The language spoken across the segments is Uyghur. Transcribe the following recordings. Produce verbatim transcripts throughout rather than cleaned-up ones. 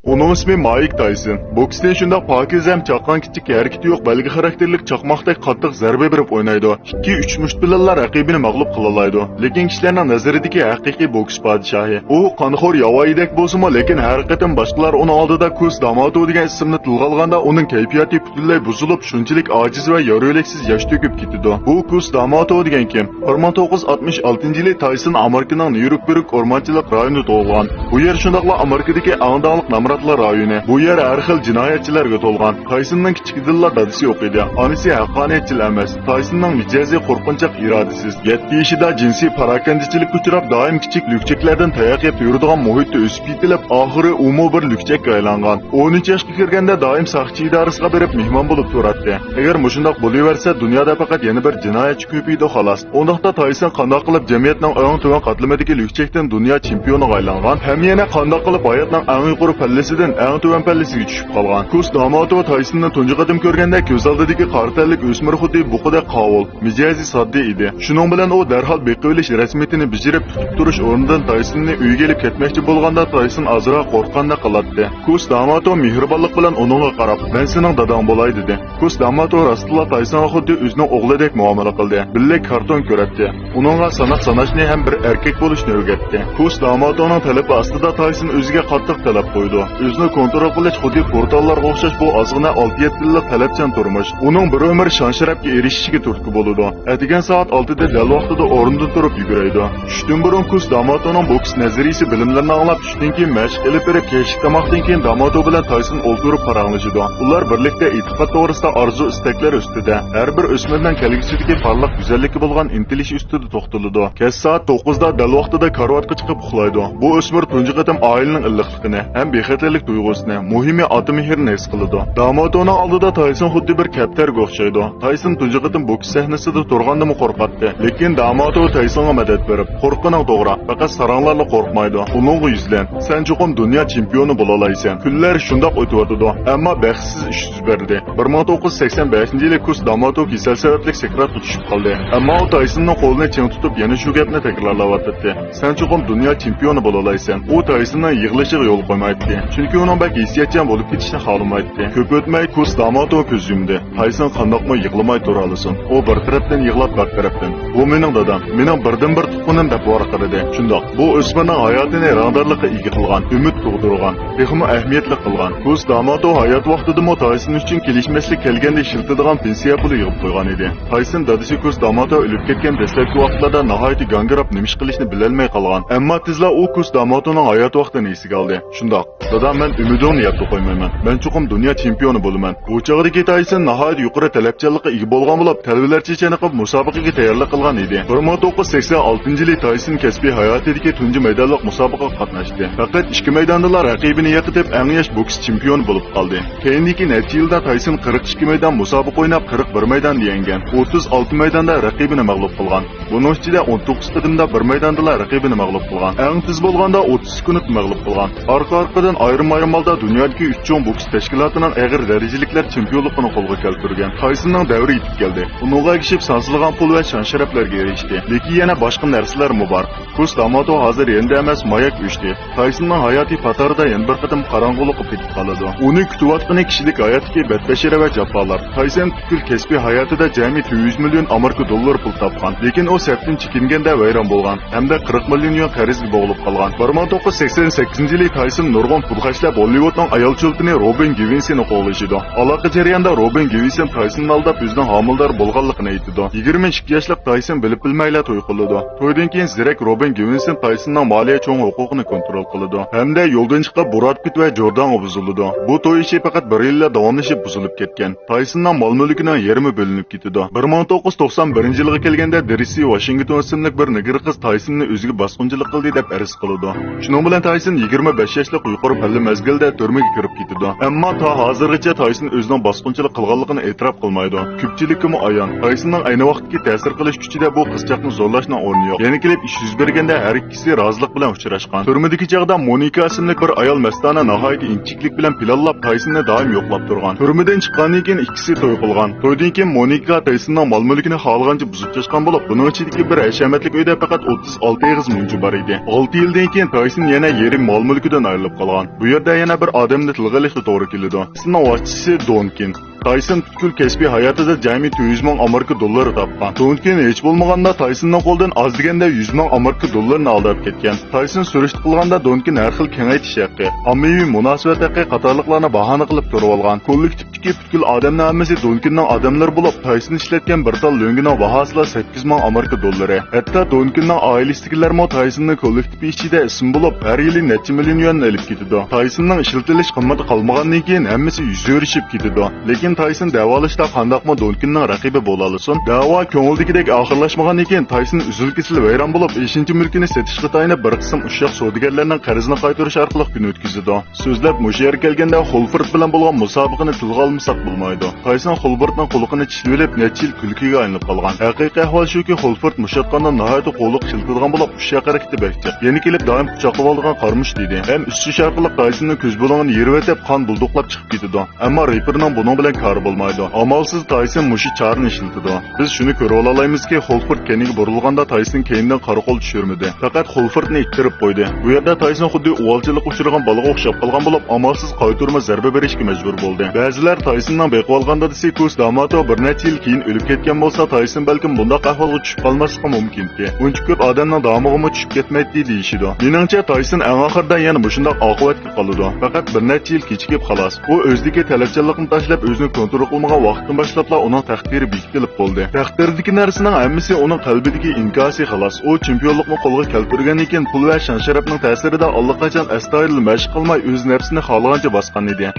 ئۇنىڭ ئىسمى مايك تايسون. بوكسنى شۇنداق پاكىز ھەم چاققان كىچىك ھەرىكىتى يوق بەلگە خاراكتېرلىك چاقماقتەك قاتتىق زەربە بېرىپ ئوينايدۇ. ئىككى، ئۈچ مۇشت بىلەنلا رەقىبىنى مەغلۇپ قىلالايدۇ. لېكىن كىشىلەرنىڭ نەزىرىدىكى ھەقىقىي بوكس پادىشاھى. ئۇ قانخور ياۋايىدەك بولسىمۇ، لېكىن ھەر قېتىم باشقىلار ئۇنىڭ ئالدىدا كۇس داماتو دېگەن ئىسىمنى تىلغا ئالغاندا، ئۇنىڭ كەيپىياتى پۈتۈنلەي بۇزۇلۇپ، شۇنچىلىك ئاجىز ۋە يارىيلىكسىز ياش تۆكۈپ كېتىدۇ. بۇ كۇس داماتو دېگەن كىم؟ بىر مىڭ توققۇز يۈز ئاتمىش ئالتىنچى يىلى تايسون ئامېرىكىنىڭ نيۇ يورك بىرۇك ئورمانچىلىق رايونىدا تۇغۇلغان. بۇ يەر شۇنداقلا ئامېرىكىدىكى ئەڭ داڭلىق نامراتلار رايونى. بۇ يەر ھەر خىل جىنايەتچىلەرگە تولغان. تايسوننىڭ كىچىكىدىنلا دادىسى يوق ئىدى. ئانىسى ھەققانىيەتچىل ئەمەس. تايسوننىڭ مىجەزى قورقۇنچاق ئىرادىسىز. يەتتە يېشىدا جىنسىي پاراكەندىچىلىككە ئۇچراپ، دائىم كىچىك لۈكچەكلەردىن تاياق يەپ يۈرىدىغان مۇھىتتا ئۆسۈپ يېتىلىپ، ئاخىرى ئۇمۇ بىر لۈكچەككە ئايلانغان. ئون ئۈچ ياشقا كىرگەندە دائىم ساقچى ئىدارىسىغا بېرىپ مېھمان بولۇپ تۇراتتى. ئەگەر مۇشۇنداق بولۇۋەرسە، دۇنيادا پەقەت يەنە بىر جىنايەتچى كۆپىيىدۇ، خالاس. ئۇنداقتا تايسون قانداق قىلىپ جەمئىيەتنىڭ ئەڭ تۆۋەن قاتلىمىدىكى لۈكچەكتىن دۇنيا چېمپىيونىغا ئايلانغان ھەم يەنە قانداق قىلىپ ھاياتنىڭ ئەڭ يۇقىرى پەللىسىدىن ئەڭ تۆۋەن پەللىسىگە چۈشۈپ قالغان؟ كۇس داماتو تايسوننى تۇنجى قېتىم كۆرگەندە، كۆز ئالدىدىكى قارا تەنلىك ئۆسمۈر خۇددى بۇقىدەك قاۋۇل، مىجەزى ساددا ئىدى. شۇنىڭ بىلەن ئۇ دەرھال بېقىۋېلىش رەسمىيىتىنى بېجىرىپ، تۇتۇپ تۇرۇش ئورنىدىن تايسوننى ئۆيگە ئېلىپ كەتمەكچى بولغاندا، تايسون ئازراق قورققاندەك قىلاتتى. كۇس داماتو مېھرىبانلىق بىلەن ئۇنىڭغا قاراپ، «مەن سېنىڭ داداڭ بولاي» دېدى. كۇس داماتو راستلا تايسونغا خۇددى ئۆزىنىڭ ئوغلىدەك مۇئامىلە قىلدى. بىللە كارتون كۆرەتتى. ئۇنىڭغا ساناق ساناشنى ھەم بىر ئەركەك بولۇشنى ئۆگەتتى. كۇس داماتونىڭ تەلىپى ئاستىدا تايسون ئۆزىگە قاتتىق تەلەپ قويىدۇ. ئۆزىنى كونترول قىلىش خۇددى پورتاللارغا ئوخشاش بۇ ئازغىنا ئالتە يەتتە يىللىق تەلەپچان تۇرمۇش ئۇنىڭ بىر ئۆمۈر شان-شەرەپكە ئېرىشىشىگە تۈرتكە بولىدۇ. ئەتىگەن سائەت ئالتىدە دەل ۋاقتىدا ئورنىدىن تۇرۇپ يۈگۈرەيدۇ. چۈشتىن بۇرۇن كۇس داماتونىڭ بوكس نەزەرىيىسى بىلىملىرىنى ئاڭلاپ، چۈشتىن كېيىن مەشىق ئېلىپ بېرىپ، كەچلىك تاماقتىن كېيىن داماتو بىلەن تايسون ئولتۇرۇپ پاراڭلىشىدۇ. ئۇلار بىرلىكتە ئېتىقاد توغرىسىدا ئارزۇ-ئىستەكلەر ئۈستىدە، ھەر بىر ئۆسمۈرنىڭ كەلگۈسىدىكى پارلاق گۈزەللىككە بولغان ئىنتىلىشى ئۈستىدە توختىلىدۇ. كەچ سائەت توققۇزدا دەل ۋاقتىدا كارىۋاتقا چىقىپ ئۇخلايدۇ. بۇ ئۆسمۈر تۇنجى قېتىم ئائىلىنىڭ ئىللىقلىقىنى ھەم بىخەتەرلىك تۇيغۇسىنى، مۇھىمى ئاتا مېھرىنى ھېس قىلىدۇ. داماتونىڭ ئالدىدا تايسون خۇددى بىر كەپتەرگە ئوخشايدۇ. تايسون تۇنجى قېتىم بوكس سەھنىسىدە تۇرغاندىمۇ قورقاتتى. لېكىن داماتو تايسونغا مەدەت بېرىپ، «قورققىنىڭ توغرا، پەقەت ساراڭلارلا قورقمايدۇ. ئۇنىڭغا يۈزلەن. سەن چوقۇم دۇنيا چېمپىيونى بولالايسەن. كۈنلەر شۇنداق ئۆتۈۋاتىدۇ، ئەمما بەختسىز ئىش يۈز بەردى.» بىر مىڭ توققۇز يۈز سەكسەن بەشىنچى يىلى كۇس داماتو كېسەل سەۋەبلىك سەكراتقا چۈشۈپ قالدى. ئەمما ئۇ تايسوننىڭ قولىنى چىڭ تۇتۇپ، يەنە شۇ گەپنى تەكرارلاۋاتاتتى. «سەن چوقۇم دۇنيا چېمپىيونى بولالايسەن.» ئۇ تايسوننىڭ يىغلىشىغا يول قويمايتتى، چۈنكى ئۇنىڭ بەك ھېسسىياتچان بولۇپ كېتىشىنى خالىمايتتى. كۆپ ئۆتمەي كۇس داماتو كۆز يۇمدى. تايسون قانداقمۇ يىغلىماي تۇرالىسۇن؟ ئۇ بىر تەرەپتىن يىغلاپ، بىر تەرەپتىن، «بۇ مېنىڭ دادام، مېنىڭ بىردىنبىر تۇغقىنىم» دەپ ۋارقىرىدى. شۇنداق، بۇ ئۆسمۈرنىڭ ھاياتىنى رەڭدارلىققا ئىگە قىلغان، ئۈمىد تۇغدۇرغان، تېخىمۇ ئەھمىيەتلىك قىلغان. كۇس داماتو ھايات ۋاقتىدىمۇ تايسون ئۈچۈن كېلىشمەسلىك كەلگەندە ئىشلىتىدىغان پېنسىيە پۇلى يىغىپ قويغان ئىدى. تايسون دادىسى كۇس داماتو ئۆلۈپ كەتكەن دەسلەپكى ۋاقىتلاردا ناھايىتى گاڭگىراپ، نېمە ئىش قىلىشنى بىلەلمەي قالغان. ئەمما تېزلا ئۇ كۇس داماتونىڭ ھايات ۋاقتىنى ئېسىگە ئالدى. «شۇنداق، دادا، مەن ئۈمىدىڭنى يەردە قويمايمەن. مەن چوقۇم دۇنيا چېمپىيونى بولىمەن.» بۇ چاغدىكى تايسون ناھايىتى يۇقىرى تەلەپچانلىققا ئىگە بولغان بولۇپ، تەلۋىلەرچە چېنىقىپ مۇسابىقىگە تەييارلىق قىلغان ئىدى. بىر مىڭ توققۇز يۈز سەكسەن ئالتىنچى يىلى تايسون كەسپىي ھاياتىدىكى تۇنجى مەيدانلىق مۇسابىقىگە قاتناشتى. پەقەت ئىككى مەيداندىلا رەقىبىنى يىقىتىپ، ئەڭ ياش بوكس چېمپىيونى بولۇپ قالدى. كەينىدىكى نەچچە يىلدا تايسون قىرىق ئىككى مەيدان مۇسابىقە ئويناپ، قىرىق بىر مەيداندا يەڭگەن. ئوتتۇز ئالتە مەيداندا رەقىبىنى مەغلۇپ قىلغان. بۇنىڭ ئىچىدە ئون توققۇز قېتىمدا بىر مەيداندىلا رەقىبىنى مەغلۇپ قىلغان. ئەڭ تېز بولغاندا ئوتتۇز سېكۇنتتا مەغلۇپ قىلغان. ئارقا-ئارقىدىن ئايرىم-ئايرىم ھالدا دۇنيادىكى ئۈچ چوڭ بوكس تەشكىلاتىنىڭ ئېغىر دەرىجىلىكلەر چېمپىيونلۇقىنى قولغا كەلتۈرگەن. تايسوننىڭ دەۋرى يېتىپ كەلدى. ئۇنىڭغا ئەگىشىپ سانسىزلىغان پۇل ۋە شان-شەرەپلەرگە ئېرىشتى. لېكىن يەنە باشقا نەرسىلەرمۇ بار. كۇس داماتو ھازىر يېنىدا ئەمەس، ماياك ئۆچتى. تايسوننىڭ ھاياتىي پاتارىدا يەنە بىر قېتىم قاراڭغۇلۇققا پېتىپ قالىدۇ. ئۇنى كۈتۈۋاتقىنى كىشىلىك ھاياتتىكى بەتبەشىرە ۋە جاپالار. تايسون پۈتكۈل كەسپىي ھاياتىدا جەمئىي تۆت يۈز مىليون ئامېرىكا دوللىرى پۇل تاپقان. لېكىن ئۇ سەپتىن چېكىنگەندە ۋەيران بولغان ھەمدە قىرىق مىليون يۈەن قەرزگە بوغۇلۇپ قالغان. بىر مىڭ توققۇز يۈز سەكسەن سەككىزىنچى يىلى تايسون نۇرغۇن پۇل خەجلەپ، ھوللىۋۇدنىڭ ئايال چولپىنى روبىن گىۋېنسنى قوغلىشىدۇ. ئالاقە جەريانىدا روبىن گىۋېنسن تايسوننى ئالداپ، ئۆزىنىڭ ھامىلىدار بولغانلىقىنى ئېيتىدۇ. يىگىرمە ئىككى ياشلىق تايسون بىلىپ بىلمەيلا توي قىلىدۇ. تويدىن كېيىن زېرەك روبىن گىۋېنسن تايسوننىڭ مالىيە چوڭ ھوقۇقىنى كونترول قىلىدۇ ھەمدە يولدىن چىقىپ، براد پىت ۋە جوردانغا بۇزۇلىدۇ. بۇ توي ئىشى پەقەت بىر يىللا داۋاملىشىپ بۇزۇلۇپ كەتكەن. تايسوننىڭ مال-مۈلكىنىڭ يېرىمى بۆلۈنۈپ كېتىدۇ. بىر مىڭ توققۇز يۈز توقسان بىرىنچى يىلغا كەلگەندە، درېسسى ۋاشىنگتون ئىسىملىك بىر نېگىر قىز تايسوننى ئۆزىگە باسقۇنچىلىق قىلدى دەپ ئەرز قىلىدۇ. شۇنىڭ بىلەن تايسون يىگىرمە بەش ياشلىق يۇقىرى پەللە مەزگىلدە تۈرمىگە كىرىپ كېتىدۇ. ئەمما تا ھازىرغىچە تايسون ئۆزىنىڭ باسقۇنچىلىق قىلغانلىقىنى ئېتىراپ قىلمايدۇ. كۆپچىلىككىمۇ ئايان، تايسوننىڭ ئەينى ۋاقىتتىكى تەسىر قىلىش كۈچىدە بۇ قىزچاقنى زورلاشنىڭ ئورنى يوق. يەنە كېلىپ ئىش يۈز بەرگەندە ھەر ئىككىسى رازىلىق بىلەن ئۇچراشقان. تۈرمىدىكى چاغدا مونىكا ئىسىملىك بىر ئايال مەستانە ناھايىتى ئىنچىكىلىك بىلەن پىلانلاپ، تايسوننى دائىم يوقلاپ تۇرغان. تۈرمىدىن چىققاندىن كېيىن ئىككىسى توي قىلغان. تويدىن كېيىن مونىكا تايسوننىڭ مال-مۈلكىنى خالىغانچە بۇزۇپ چاچقان بولۇپ، بۇنىڭ ئىچىدىكى بىر ھەشەمەتلىك ئۆيدە پەقەت ئوتتۇز ئالتە ئېغىز مۇنچا بار ئىدى. ئالتە يىلدىن كېيىن تايسون يەنە يېرىم مال-مۈلكىدىن ئايرىلىپ قالغان. بۇ يەردە يەنە بىر ئادەمنى تىلغا ئېلىشقا توغرا كېلىدۇ. تايسوننىڭ ۋاكچىسى دون كىن. تايسون پۈتكۈل كەسپىي ھاياتىدا جەمئىي تۆت يۈز مىڭ ئامېرىكا دوللىرى تاپقان. دون كىن ھېچ بولمىغاندا تايسوننىڭ قولىدىن ئاز دېگەندە يۈز مىڭ ئامېرىكا دوللىرىنى ئالداپ كەتكەن. تايسون سۈرۈشتە قىلغاندا دون كىن ھەر خىل كېڭەيتىش ھەققى، ئاممىۋى مۇناسىۋەت ھەققى قاتارلىقلارنى باھانە قىلىپ تۇرۇۋالغان. كوللېكتىپتىكى پۈتكۈل ئادەمنىڭ ھەممىسى دون كىننىڭ ئادەملىرى بولۇپ، تايسون ئىشلەتكەن بىر تال لۆڭگىنىڭ باھاسىلا سەككىز مىڭ ئامېرىكا دوللىرى. ھەتتا دون كىننىڭ ئائىلىسىدىكىلەرمۇ تايسوننىڭ كوللېكتىپى ئىچىدە ئىسمى بولۇپ، ھەر يىلى نەچچە مىليون يۈەن ئېلىپ كېتىدۇ. تايسوننىڭ ئىشلىتىلىش قىممىتى قالمىغاندىن كېيىن ھەممىسى يۈز يۈرۈشۈپ كېتىدۇ. لېكىن تايسون دەۋالاشتا قانداقمۇ دون كىننىڭ رەقىبى بولالىسۇن؟ دەۋا كۆڭۈلدىكىدەك ئاخىرلاشمىغاندىن كېيىن تايسون ئۈزۈل-كېسىل ۋەيران بولۇپ، ئېشىنچا مۈلكىنى سېتىشقا تايىنىپ، بىر قىسىم ئۇششاق سودىگەرلەرنىڭ قەرزىنى قايتۇرۇش ئارقىلىق كۈن ئۆتكۈزىدۇ. سۆزلەپ مۇشۇ يەرگە كەلگەندە، خولفورد بىلەن بولغان مۇسابىقىنى تىلغا ئالمىساق بولمايدۇ. تايسون خولفوردنىڭ قۇلىقىنى چىشلىۋېلىپ، نەچچە يىل كۈلكىگە ئايلىنىپ قالغان. ھەقىقىي ئەھۋال شۇكى، خولفورد مۇشۇ ئاتقاندا ناھايىتى قوۋلۇق ئىشلىتىدىغان بولۇپ، ئۇششاق ھەرىكىتى بەك جىق. يەنە كېلىپ دائىم قۇچاقلىۋالىدىغان قارىمۇچ دېدى. ھەم ئۈسۈشۈش ئارقىلىق تايسوننىڭ كۆز بۇلىڭىنى يېرىۋېتىپ، قان بۇلدۇقلاپ چىقىپ كېتىدۇ. ئەمما رېپېرنىڭ بۇنىڭ بىلەن كارى بولمايدۇ. ئامالسىز تايسون مۇشۇ چارىنى ئىشلىتىدۇ. بىز شۇنى كۆرۈۋالالايمىزكى، خولفورد كەينىگە بۇرۇلغاندا تايسون كەينىدىن قارا قول چۈشۈرمىدى. پەقەت خولفوردنى ئىتتىرىپ قويدى. بۇ يەردە تايسون خۇددى ئۇۋالچىلىققا ئۇچرىغان بالىغا ئوخشاپ قالغان بولۇپ، ئامالسىز قايتۇرما زەربە بېرىشكە مەجبۇر بولدى. بەزىلەر تايسوننىڭ بېقىۋالغان دادىسى كوس داماتو بىر نەچچە يىل كېيىن ئۆلۈپ كەتكەن بولسا، تايسون بەلكىم بۇنداق ئەھۋالغا چۈشۈپ قالماسلىقى مۇمكىنتى. ئۇنچە كۆپ ئادەمنىڭ دامىغىمۇ چۈشۈپ كەتمەيتتى دېيىشىدۇ. مېنىڭچە، تايسون ئەڭ ئاخىرىدا يەنە مۇشۇنداق ئاقىۋەتكە قالىدۇ. پەقەت بىر نەچچە يىل كېچىكىپ، خالاس. ئۇ ئۆزىدىكى تەلەپچانلىقنى تاشلاپ، ئۆزىنى كونترول قىلمىغان ۋاقىتتىن باشلاپلا ئۇنىڭ تەقدىرى بېكىتىلىپ بولدى. تەقدىردىكى نەرسىنىڭ ھەممىسى ئۇنىڭ قەلبىدىكى ئىنكاسى، خالاس. ئۇ چېمپىيونلۇقنى قولغا كەلتۈرگەندىن كېيىن، پۇل ۋە شان-شەرەپنىڭ تەسىرىدە ئاللىقاچان ئەستايىدىل مەشىق قىلماي، ئۆز نەپسىنى خالىغانچە باسقان ئىدى.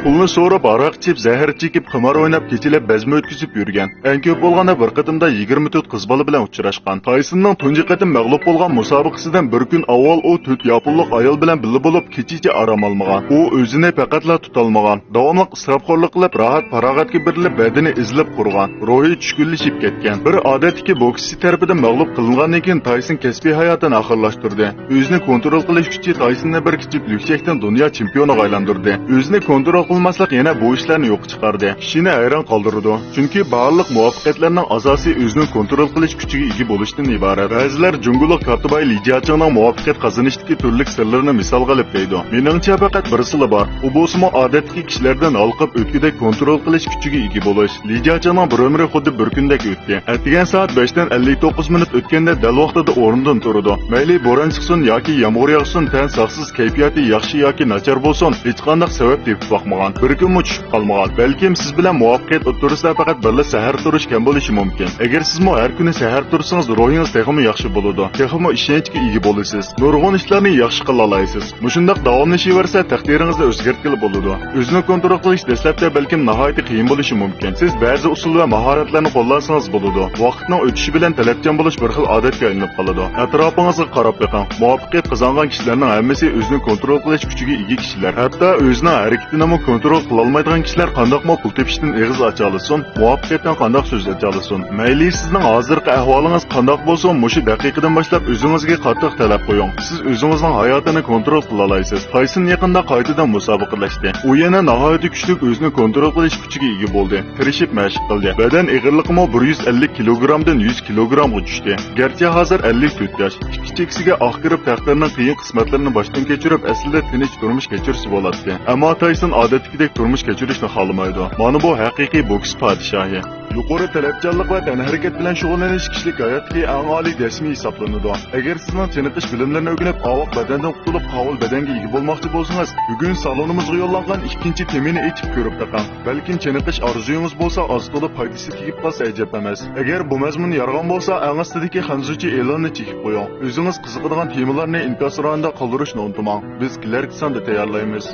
پۇلنى سوراپ، ھاراق ئىچىپ، زەھەر چېكىپ، قىمار ئويناپ، كېچىلەپ بەزمە ئۆتكۈزۈپ يۈرگەن. ئەڭ كۆپ بولغاندا بىر قېتىمدا يىگىرمە تۆت قىز بالا بىلەن ئۇچراشقان. تايسوننىڭ تۇنجى قېتىم مەغلۇپ بولغان مۇسابىقىسىدىن بىر كۈن ئاۋۋال ئۇ تۆت ياپونلۇق ئايال بىلەن بىللە بولۇپ، كېچىچە ئارام ئالمىغان. ئۇ ئۆزىنى پەقەتلا تۇتالمىغان. داۋاملىق ئىسراپخورلۇق قىلىپ، راھەت-پاراغەتكە بېرىلىپ، بەدىنى ئېزىلىپ قۇرۇغان. روھى چۈشكۈنلىشىپ كەتكەن. بىر ئادەتتىكى بوكسچى تەرىپىدىن مەغلۇپ قىلىنغاندىن كېيىن، تايسون كەسپىي ھاياتىنى ئاخىرلاشتۇردى. ئۆزىنى كونترول قىلىش كۈچى تايسوننى بىر كىچىك لۈكچەكتىن دۇنيا چېمپىيونىغا ئايلاندۇردى. ئۆزىنى كونترول قىلماسلىق يەنە بۇ ئىشلارنى يوققا چىقاردى. كىشىنى ھەيران قالدۇرىدۇ. چۈنكى بارلىق مۇۋەپپەقىيەتلەرنىڭ ئاساسى ئۆزىنى كونترول قىلىش كۈچىگە ئىگە بولۇشتىن ئىبارەت. بەزىلەر جۇڭگولۇق كارتىباي لى جياچىڭنىڭ مۇۋەپپەقىيەت قازىنىشتىكى تۈرلۈك سىرلىرىنى مىسالغا ئېلىپ دەيدۇ. مېنىڭچە، پەقەت بىرسىلا بار. ئۇ بولسىمۇ ئادەتتىكى كىشىلەردىن ھالقىپ ئۆتكۈدەك كونترول قىلىش كۈچىگە ئىگە بولۇش. لى جياچىڭنىڭ بىر ئۆمرى خۇددى بىر كۈندەك ئۆتتى. ئەتىگەن سائەت بەشتىن ئەللىك توققۇز مىنۇت ئۆتكەندە دەل ۋاقتىدا ئورنىدىن تۇرىدۇ. مەيلى بوران چىقسۇن ياكى يامغۇر ياغسۇن، تەن ساقسىز، كەيپىياتى ياخشى ياكى ناچار بولسۇن، ھېچقانداق سەۋەب تېپىپ باقمىغان. بىر كۈنمۇ چۈشۈپ قالمىغان. بەلكىم سىز بىلەن مۇۋەپپەقىيەت ئوتتۇرىسىدا پەقەت بىرلا سەھەر تۇرۇش كەم بولۇشى مۇمكىن. ئەگەر سىزمۇ ھەر كۈنى سەھەر تۇرسىڭىز، روھىڭىز تېخىمۇ ياخشى بولىدۇ، تېخىمۇ ئىشەنچكە ئىگە بولىسىز، نۇرغۇن ئىشلارنى ياخشى قىلالايسىز. مۇشۇنداق داۋاملىشىۋەرسە، تەقدىرىڭىزنى ئۆزگەرتكىلى بولىدۇ. ئۆزىنى كونترول قىلىش دەسلەپتە بەلكىم ناھايىتى قىيىن بولۇشى مۇمكىن. سىز بەزى ئۇسۇل ۋە ماھارەتلەرنى قوللانسىڭىز بولىدۇ. ۋاقىتنىڭ ئۆتۈشى بىلەن تەلەپچان بولۇش بىر خىل ئادەتكە ئايلىنىپ قالىدۇ. ئەتراپىڭىزغا قاراپ بېقىڭ. مۇۋەپپەقىيەت قازانغان كىشىلەرنىڭ ھەممىسى ئۆزىنى كونترول قىلىش كۈچىگە ئىگە كىشىلەر. ھەتتا ئۆزىنىڭ ھەرىكىتىنىمۇ كونترول قىلالمايدىغان كىشىلەر قانداقمۇ پۇل تېپىشتىن ئېغىز ئاچالىسۇن، مۇۋەپپەقىيەتتىن قانداق سۆز ئاچالىسۇن؟ مەيلى سىزنىڭ ھازىرقى ئەھۋالىڭىز قانداق بولسۇن، مۇشۇ دەقىقىدىن باشلاپ ئۆزىڭىزگە قاتتىق تەلەپ قويۇڭ. سىز ئۆزىڭىزنىڭ ھاياتىنى كونترول قىلالايسىز. تايسون يېقىندا قايتىدىن مۇسابىقىلەشتى. ئۇ يەنە ناھايىتى كۈچلۈك ئۆزىنى كونترول قىلىش كۈچىگە ئىگە بولدى. تىرىشىپ مەشىق قىلدى. بەدەن ئېغىرلىقىمۇ بىر يۈز ئەللىك كىلوگرامدىن يۈز كىلوگرامغا چۈشتى. گەرچە ھازىر ئەللىك تۆت ياش، ئىككى چېكىسىگە ئاق كىرىپ، تەقدىرنىڭ قىيىن قىسمەتلىرىنى باشتىن كەچۈرۈپ، ئەسلىدە تىنچ تۇرمۇش كەچۈرسە بولاتتى. ئەمما تايسون ئادەتتىكىدەك تۇرمۇش كەچۈرۈشنى خالىمايدۇ. مانا بۇ ھەقىقىي بوكس پادىشاھى. يۇقىرى تەلەپچانلىق ۋە تەنھەرىكەت بىلەن شۇغۇللىنىش كىشىلىك ھاياتتىكى ئەڭ ئالىي دەسمى ھېسابلىنىدۇ. ئەگەر سىزنىڭ چېنىقىش بىلىملىرىنى ئۆگىنىپ، ئاۋاق بەدەندىن قۇتۇلۇپ، قاۋۇل بەدەنگە ئىگە بولماقچى بولسىڭىز، بۈگۈن سالونىمىزغا يوللانغان ئىككىنچى تېمىنى ئېچىپ كۆرۈپ بېقىڭ. بەلكىم چېنىقىش ئارزۇيىڭىز بولسا ئاز-تولا پايدىسى تېگىپ قالسا ئەجەب ئەمەس. ئەگەر بۇ مەزمۇن يارىغان بولسا، ئەڭ ئاستىدىكى خەنزۇچە ئېلاننى چېكىپ قويۇڭ. ئۆزىڭىز قىزىقىدىغان تېمىلارنى ئىنكاس رايونىدا قالدۇرۇشنى ئۇنتۇماڭ. بىز كېلەركى ساندا تەييارلايمىز.